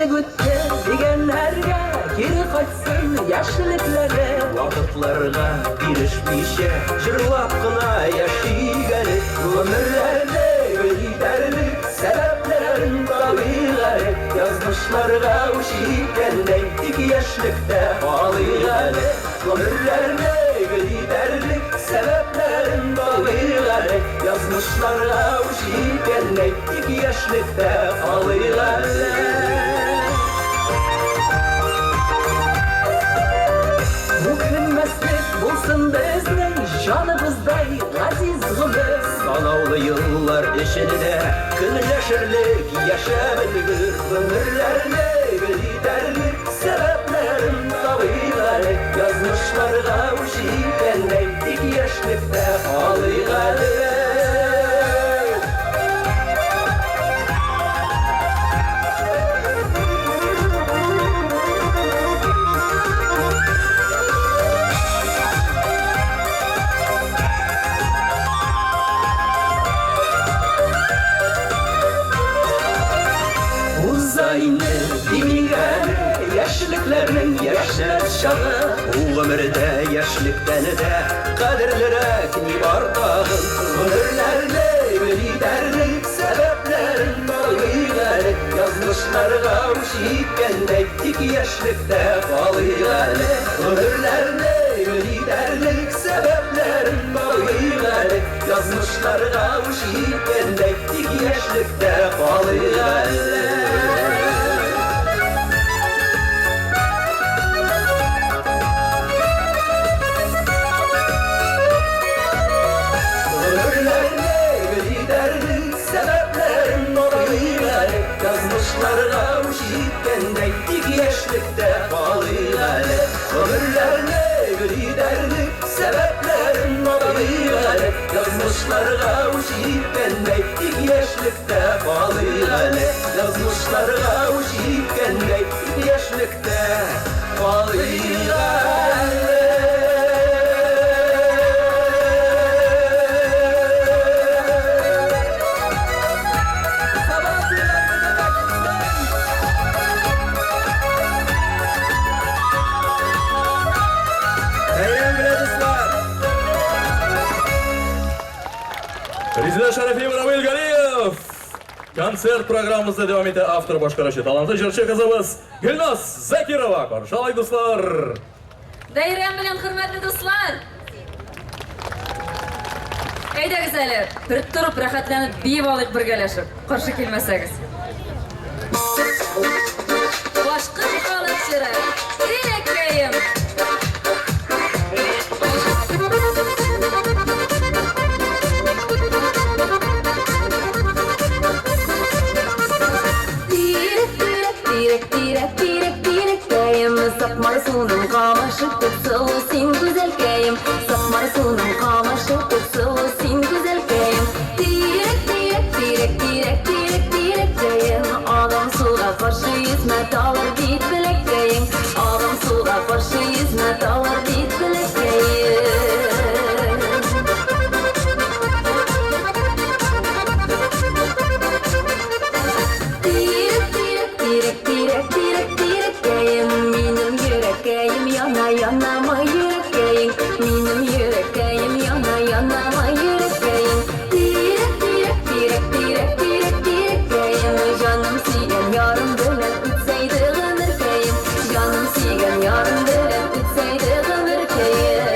Үтте дигәннәргә кире кайтсын яшьлекләре. Вакытларга бирешмичә җырлап кына яшик әле. Гомерләрне гөл итәрлек сәбәпләрен табыйк әле. Язмышларга үч иткәндәй тик яшьлектә калыйк әле. Гомерләрне гөл итәрлек сәбәпләрен табыйк әле. Язмышларга үч иткәндәй тик яшьлектә калыйк әле. Үкенмәслек булсын безнең җаныбыздай газиз гомер. Санаулы еллар эчендә көнләшерлек яшәп өлгер. Гомерләрне гөл итәрлек сәбәпләрен табыйк әле. Язмышларга үч иткәндәй тик яшьлектә калыйк әле. Уза инде, димик әле, яшьлекләрнең яшьләр чагы. Бу гомердә яшьлектән дә кадерлерәк ни бар тагын? Гомерләрне гөл итәрлек сәбәпләрен табыйк әле. Язмышларга үч иткәндәй, тик яшьлектә калыйк әле. Гомерләрне гөл итәрлек сәбәпләрен табыйк әле. Язмышларга үч иткәндәй, тик яшьлектә калыйк әле. Гомерләрне гөл итәрлек сәбәпләрен табыйк әле. Язмышларга үч иткәндәй, тик яшьлектә калыйк әле. Гомерләрне гөл итәрлек сәбәпләрен табыйк әле. Язмышларга үч иткәндәй, тик яшьлектә калыйк әле. Язмышларга үч иткәндәй, тик яшьлектә калыйк әле. Сабантуйлар мөбарәк булсын! Бәйрәм белән, дуслар! Резеда Шәрәфиева, Равил Галиев! Концерт программасы дәвам итә. Автор башкаручы талантлы җырчы кызыбыз Гөлназ Закирова. Каршы алыйк, дуслар! Бәйрәм белән, хөрмәтле дуслар! Әйдәгез әле, бер торып рәхәтләнеп биеп алыйк бергәләшеп, каршы килмәсәгез. Башкорт халык җыры, Тирәккәем! Тирәк, тирәк, тирәк, тирәк, тирәк, тирәккәем, Сакмар суның камышы күк сылу син гүзәлкәем. Сакмар суның камышы күк сылу син гүзәлкәем. Тирәк, тирәк, тирәк, тирәк, тирәк, тирәккәем. Агым суга каршы йөзмә талыр бит беләккәең. Агым суга каршы йөзмә талыр бит беләккәең. Тирәк, тирәк, тирәк, тирәк, тирәк, тирәккәем, минем йөрәккәем яна, янамы йөрәккәең, минем йөрәккәем яна, янамы йөрәккәең. Тирәк, тирәк, тирәк, тирәк, тирәк, тирәккәем, җаным сөйгән ярым белән үтсәйде гомеркәем, җаным сөйгән ярым белән үтсәйде гомеркәем.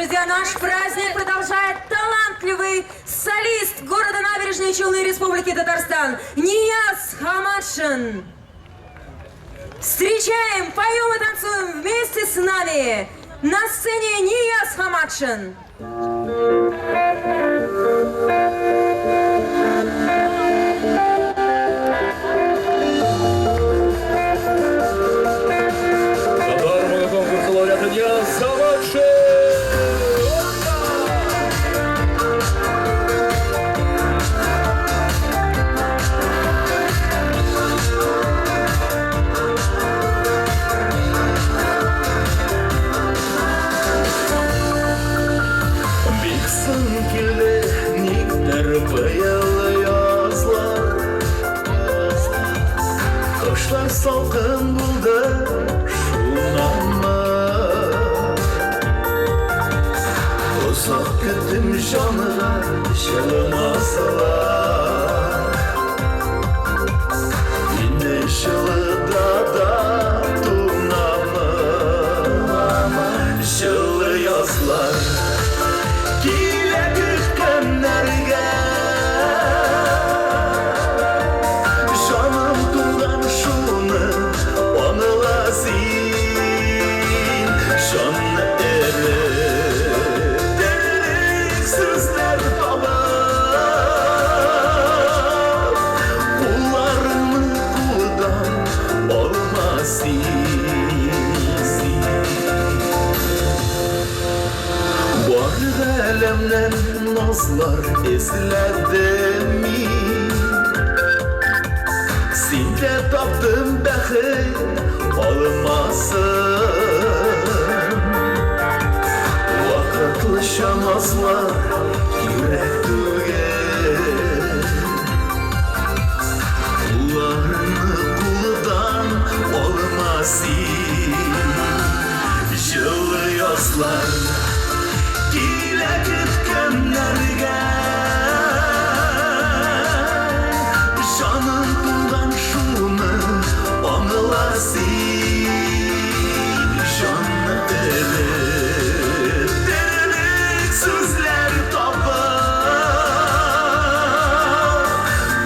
Друзья, наш праздник продолжает талантливый солист города Набережные Челны Республики Татарстан Нияз Хаматшин. Встречаем, поем и танцуем вместе с нами на сцене Нияз Хаматшин. Татар моңы конкурсы лауреаты Нияз Хаматшин! Бик соң килде, никтер быел язлар. Кышлар салкын булды, шуннанмы? Озак көттем җанга җылы назлар. Инде җылыда да туңамын. Җылы язлар килә көткәннәргә. Җаным туңган шуны аңла син. Җанны эретерлек сүзләр табып, кулларыңны кулдан алма син. Бар галәмнән назлар эзләдем мин. Синдә таптым бәхет алмасын. Вакытлыча назлар кирәк түгел. Кулларыңны кулдан алма син. Җылы язлар килә көткәннәргә. Җаным туңган шуны аңла син. Җанны эретерлек сүзләр табып,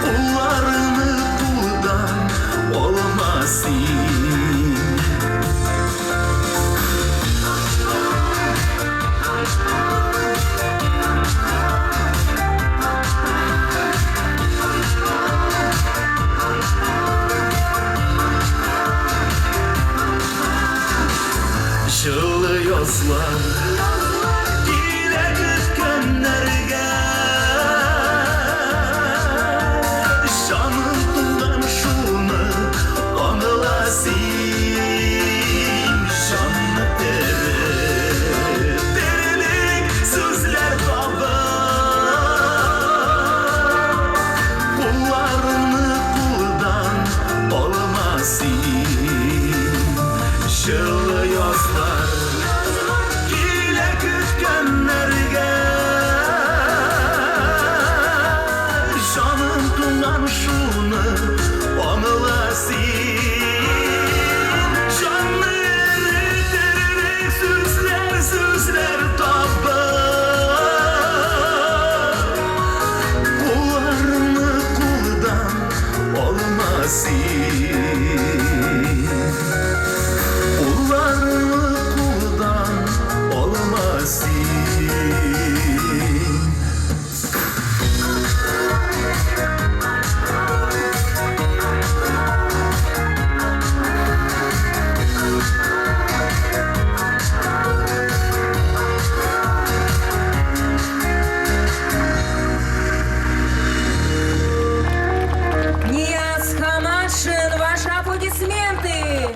кулларыңны кулдан алма син. Җылы язлар килә көткәннәргә. Җаным туңган шуны аңла син. Җанны эретерлек сүзләр табып, кулларыңны кулдан алма син. Җылы язлар килә көткәннәргә. Җаным туңган шуны аңла син. Җанны эретерлек сүзләр, сүзләр табып, кулларыңны кулдан алма син. Кулларыңны кулдан алма син. Нияз Хаматшин, ваши аплодисменты!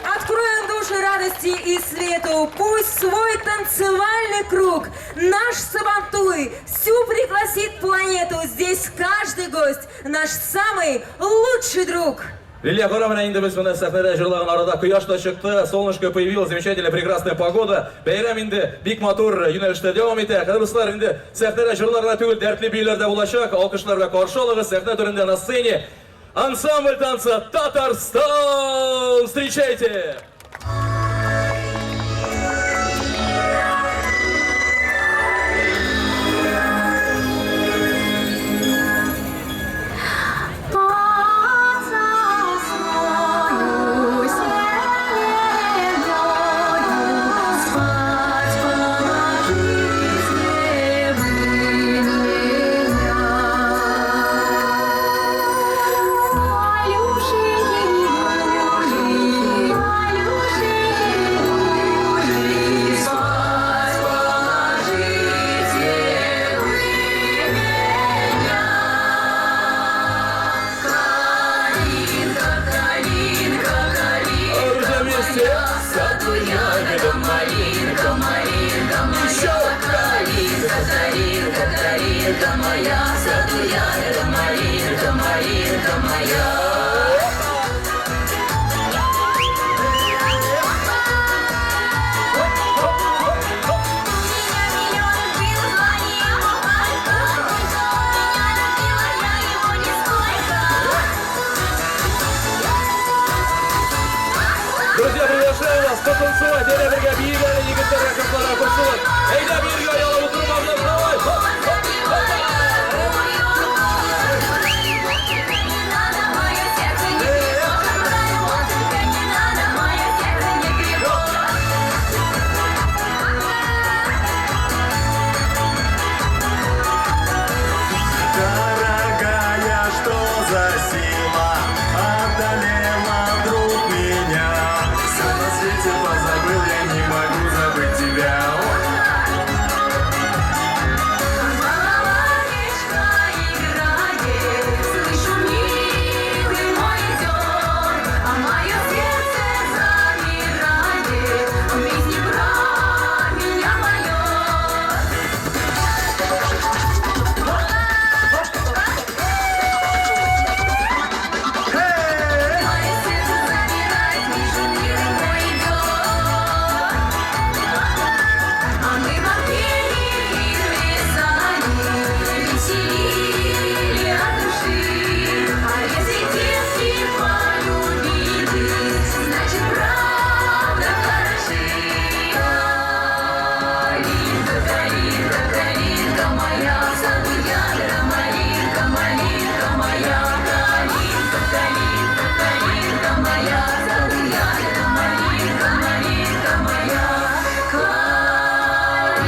Откроем души радости и свету. Пусть свой танцевальный круг наш Сабантуй всю пригласит планету. Здесь каждый гость наш самый лучший друг. Лилия кара, инде без менә сәхнәдә җырлаган арада кояш та чыкты, солнышко появилось, замечательная, прекрасная погода. Бәйрәм инде бик матур юнәлештә дәвам итә. Кадерле дуслар, инде сәхнәдә җырлар гына түгел, дәртле биюләр дә булачак. Алкышларга каршы алыгыз, сәхнә түрендә на сцене ансамбль танца «Татарстан». Встречайте! моя, в саду ягода малинка, малинка моя. Друзья, приглашаю вас потанцевать. Әйдә бергә биик әле, егетләргә, кызларга кушылып. Әйдә биергә, оялып утырмагыз, давай. Хоп, хоп, хоп. Дорогая, что за сила одолела вдруг меня? Все на свете позабыл, я не могу забыть тебя. Слышу, милый мой идет, а мое сердце замирает, он песни про меня поет. Мое сердце замирает, вижу, милый мой идет. А мы в лесами, веселили от души. А если девки полюбили, значит, правда хороши. Калинка, калинка, калинка моя, в саду ягода малинка, малинка моя. Калинка, калинка, калинка моя, в саду ягода малинка, малинка моя.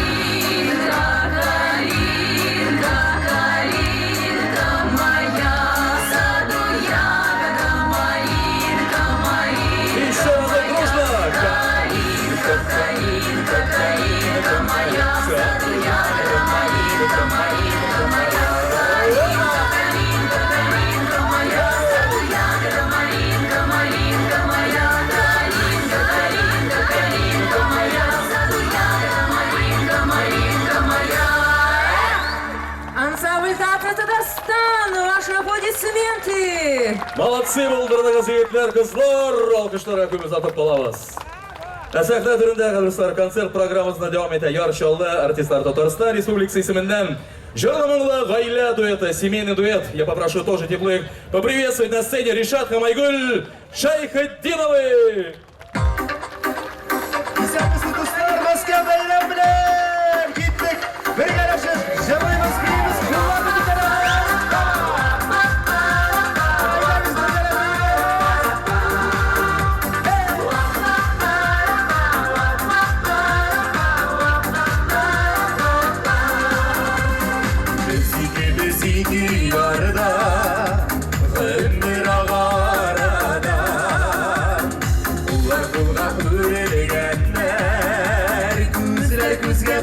Калинка, калинка, калинка моя, в саду ягода малинка, малинка. Еще разок дружно. Калинка, калинка, калинка моя, в саду ягода малинка, малинка моя. Калинка, калинка, калинка моя, в саду ягода малинка, малинка моя. Калинка, калинка, калинка моя, в саду ягода малинка, малинка моя. Ансамбль Татра Татарстан, ваши аплодисменты! Молодцы, булдырдыгыз, егетләр, кызлар. Алкышларга күмеп озатып калабыз. Ә сәхнә түрендә, дуслар, концерт программасына дәвам итә Яр Чаллы артистлар Татарстан Республикасы исеменнән җырлы-моңлы гаилә дуэты, семейный дуэт. Я попрошу тоже тепло их поприветствовать на сцене Ришат һәм Айгөл Шәйхетдиновы. Исәнмесез, дуслар, Мәскәү бәйрәм белән! Киттек! Бергәләшеп, җырлыйбыз, биибез, кулларны күтәрәбез! Әйдәгез, бергәләп биибез! Без икебез ике ярда, гомер ага арадан. Куллар кулга үрелгәннәр, күзләр күзгә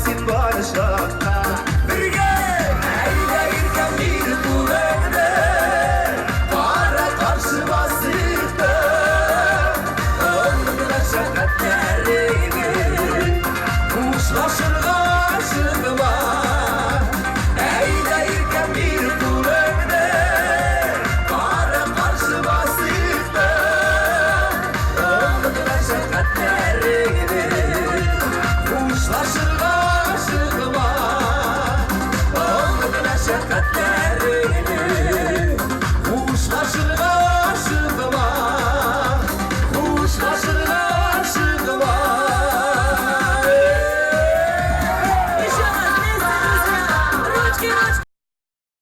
син бар чакта. Бергә! Әйдә, иркәм, бир кулыңны, Кара каршы басыйк та, Онытма мәшәкатьләреңне, Хушлашырга ашыкма. Әйдә, иркәм, бир кулыңны, Кара каршы басыйк та, Онытма мәшәкатьләреңне, Хушлашырга ашыкма. Онытма мәшәкатьләреңне, Хушлашырга ашыкма. Хушлашырга ашыкма. Еще раз вместе, друзья. Ручки, ручки.